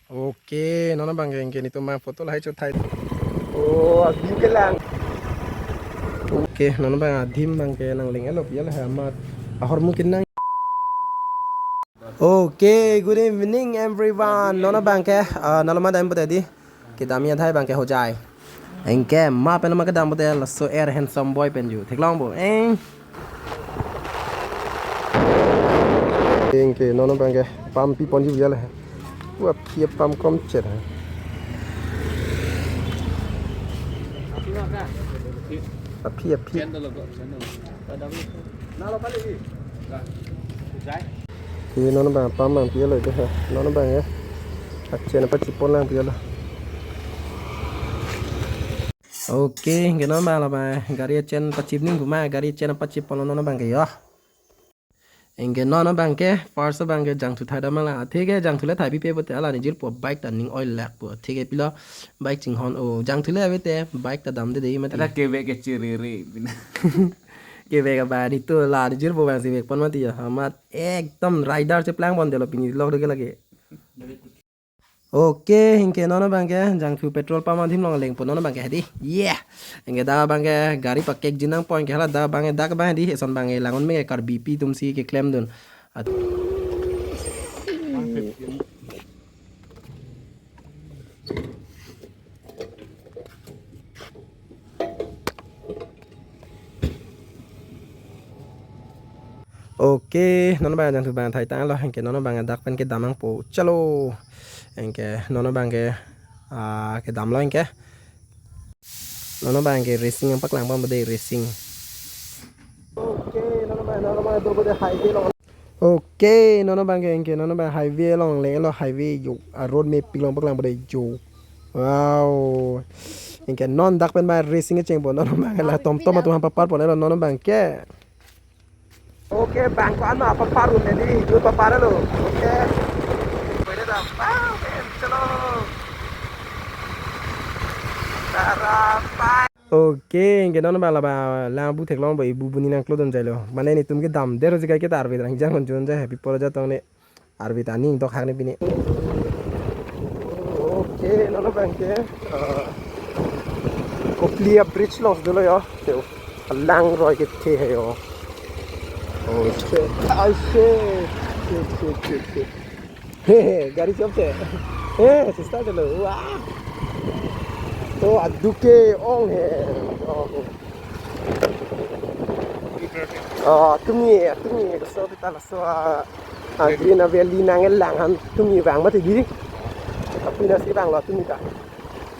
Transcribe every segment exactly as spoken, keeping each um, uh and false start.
Oke, non abangke anke netum ma photo lahai chothai. Oh, adim kelang. Oke, non abang adim abangke nang leng-etlo pi alam amat. Ahormu kenang. Okay, good evening everyone. Non abangke, ah, nalo ma dam pute di. Kedam ya thai abangke Hojai. Anke ma pen ma kedam pute laso er handsome boy pen ju. Theklong bo. Eh. Anke non abangke pam pi ponji pu alam. Wah, pia pam kom chet. Aphi, aphi. Ke non abang pam mang pi alam de. Non abangke. Achen apa chipon lang pi alam. Okay, anke non abang la abang. Gari achen pachip ning pu ma, gari achen pachip ponlo non abangke yo. Anke non abangke, first abangke jangthu thai dam lang. Athe ke jangthu le thai pi pe pute ala nijir po bike ta ning oil lak po. Athe ke pilo bike chinghon o. Jangthu le ave te bike ta damde de mati. Ada kevek kechiriri. Kevek abang netum la nijir po abang si vek pon mati ya. Amat ekdom rider cheplang pon delo pini lok de ke lake. Okay, anke non abangke jangthu petrol pump adim along leng pon non abangke hedi. Yeah. Anke dak abangke gari pakek jinang pon ke hala dak abangke dak abang hedi eson abangke langon menge Karbipi atum si keklem dun. At- Okay, non abang jangthu abang thai tanglo, anke non abang dak pen kedam nangpo. Chalo. Anke non abangke, ah, kedamlo anke. Non abangke racing nangpaklang pon bo de racing. Okay, non abang, non abang do bo de highway along. Okay, non abangke anke non abang highway along leng-etlo highway yo, ah, road map pi along paklang bo de yo. Wow. Anke non dak pen ba racing kecheng po non abang la tomtom atum apapar ponlo non abangke. Okay, bang ko ano apapar un di, jut papar lo. Okay. Pwede dah. Wow, men, chalo. Tara, bye. Okay, anke non abang la abang lang bu theklong bo ibu bu ni nangklodun jailo. Mane netum kedam der si kai ke ta arve rang jang kon jon jai happy polo jatong ne. Arve ta ning tok hak ne pini. Okay, non abangke, ah, Kopili a-bridge along dolo yo. Te, alang roi kethe he yo. Oh, shit. Ah, shit. Shit, shit, shit, shit. He, he, gari chop se. He, sister dolo. Wah. Oh, aduke ong he. Oh. Oh, tumi, tumi, so kita laso, ah, ah, Green Valley nangkelang han tumi vang mati di. Tapi nasi vanglo tumi ta.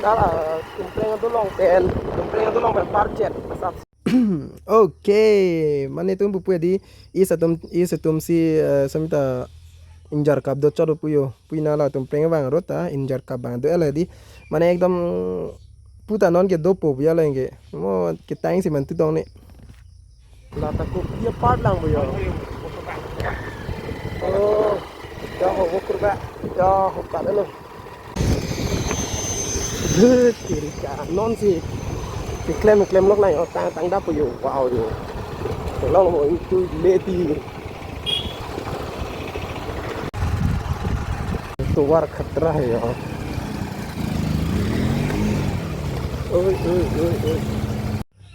Dala, Tumpreng adolong pen, Tumpreng adolong pen parchet. Asap. Okay, mane netum pupu di, isi atum, isi atum si, eh, samita injar kap do chot puyo. Pui nala Tumpreng vang rota injar kap abang do ele di. Mane ekdom puta non ke dopo pu alam ke. Mo ketang si man tu tong ne. Lata ko dia part lang bo yo. Oh, ya ho ko kurba. Ya ho ka lo. Tirika non si. Keklem keklem lok na yo tang tang da po yo. Wow yo. Long mo itu leti. Tovar khatra hai yo. Oi, oi, oi, oi.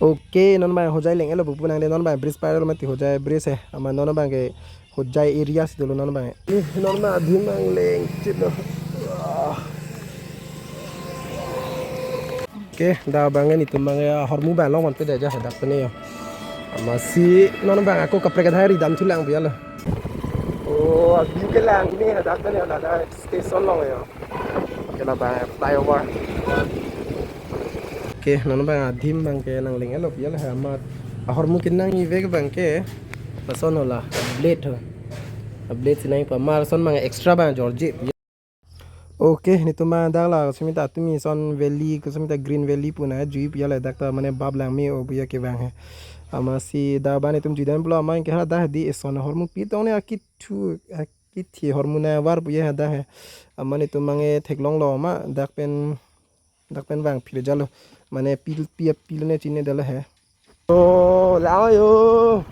Okay, non abang Hojai leng-etlo pupu nang de non abang bridge parlo mati Hojai bridge he. Ama non abangke Hojai area si dolo non abang. Ni non abang adim abang leng chit lo. Wah. Okay, dak abangke netum abangke ahormu abang long man pe de ja dak pen yo. Amatsi non abang ako kaprek adai ridam thulang pu alam. Oh, adim kelang ne dak pen yo, dak station along yo. Ke la abang flyover. Okay, non abang adim abangke nang leng-etlo pu alam amat. Ahormu kenangji vek abangke. Lason ho la blade ho. Blade si nangpo amat lason abang extra abang jorji. Okay, netum abang dak la, sumita tumi son valley, ko sumita Green Valley pu nangjuiji pu alam dak ta mane bab lang me-o pu kevang he. Amatsi dak abang netum jui dam pulo amat anke ha dak di eson ahormu pi tong ne akithu, akithi ahormu nangvar pu ha dak he. Amat netum abangke theklonglo ma dak pen, dak pen vang phir jalo. Mane pil pi apil ne chini dalo he. Oh, lao yo.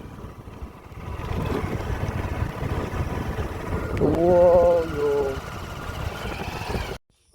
Wow, yo.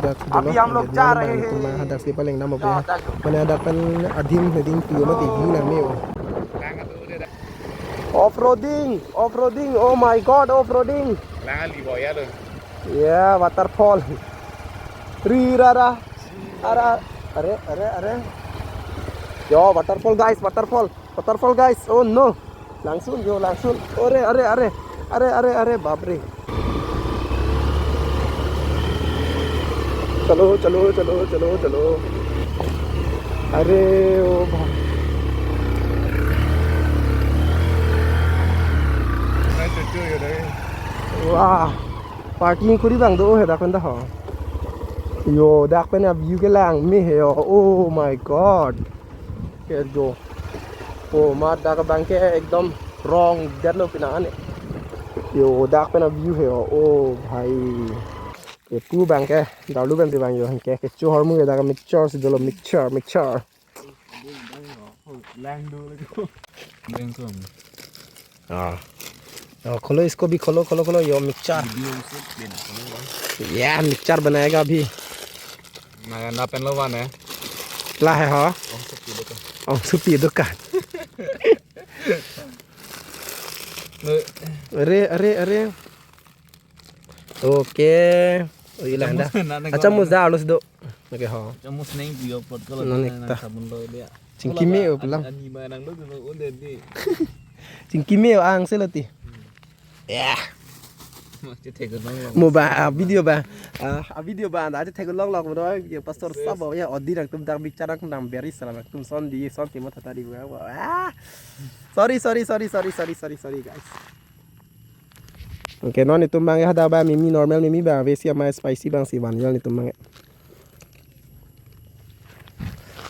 dak dolo. अभी हम लोग जा रहे हैं। Hadak si paleng dam ape. Mane hadak pen adim heding piyo mati view nang me o. Off roading, off roading, oh my God, off roading. Lang ali boya lo. Yeah, waterfall. Ri ra ra. Ara, are, are, are. Yo, waterfall guys, waterfall. Waterfall guys. Oh no. Langsun yo, langsun. Are, are, are. Are, are, are, bapre. Chalo, chalo, chalo, chalo, chalo. Are, oh bhai. Wah. Parking kuri bang do he dak pen da ho. Yo, dak pen a view ke lang me he yo. Oh my God. Ke jo. Oh, ma dak bang ke ekdom rong det lo pina ane. Yo, dak pen a view he yo. Oh bhai. Ke pu bang ke dalu bang di bang yo. Ke ke chu hormu ke dak mixture si dolo, mixture, mixture. Lang do lagi. Bengkong. Ah. Oh, खोलो इसको भी, खोलो, खोलो, खोलो, यो mixture. Video shoot din. Ya, mixture बनाएगा अभी. Na na pen lo wan eh. Lah hai ho. Ong sepi do kan. Ong sepi do kan. Are, are, are. Okay. Oh, ilang da. Acha muza alus do. Okay ho. Chamus neng video upload ko. Non ekta. Sabun lo dia. Chingki me o pulang. Ani ma nang lo lo unde di. Chingki me o ang selo ti. Ya. Mo ba, ah, video ba. Ah, ah, video ba anda aja thek long long mo do. Ya pastor sabo ya odi nang tum dak bicara nang beri salam nang tum son di son timo tata di ba. Ah. Sorry, sorry, sorry, sorry, sorry, sorry, sorry guys. Okay, non itum bang ya hada ba mimi normal mimi ba vesi ama spicy bang si van yal itum bang.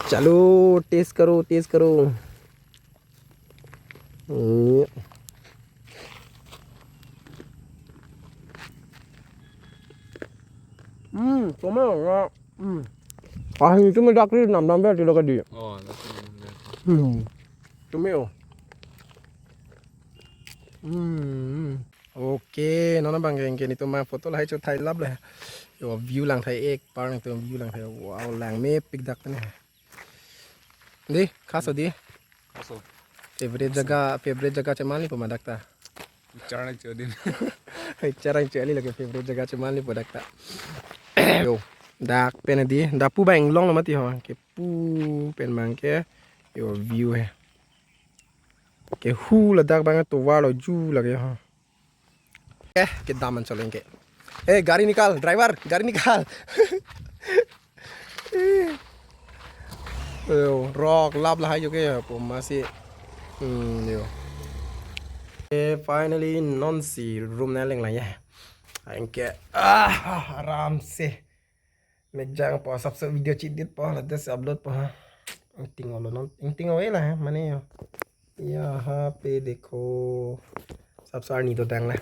Chalo, taste karo, taste karo. Hmm. Hmm, tomato na. Hmm. Ah, ini cuma dak ri nam nam ber tilo kadi. Oh, dak ri nam ber. Hmm. Tomato. Hmm. Okay, non bang ke ke itum ma photo lahai cho thai lap le. Yo view lang thai ek par nangtum view lang thai. Wow, lang mepik dak ne. Di, kaso di. Kaso. Favorite jaga, favorite jaga cheman li puma dak ta. Charang chodin. Charang choli lagi favorite jaga cheman li puma dak ta. Yo, dak pen di, dak pu bang long lo mati ho. Ke pu pen bang ke. Yo view he. Ke hu ladak bang tovar lo ju lagi ho. Eh, ke daman choleng ke. Eh, gari nikal, driver, gari nikal. Yo, rok lap lahai jo ke ya, po masi. Hmm, yo. Eh, finally non si room na leng la ya. Anke, ah, aram se. Mejang po sabse video chidit po, lates upload po ha. Ingting olo non, ingting olo la ha, mane yo. Yaha pe dekho. Sabse arni to dang la.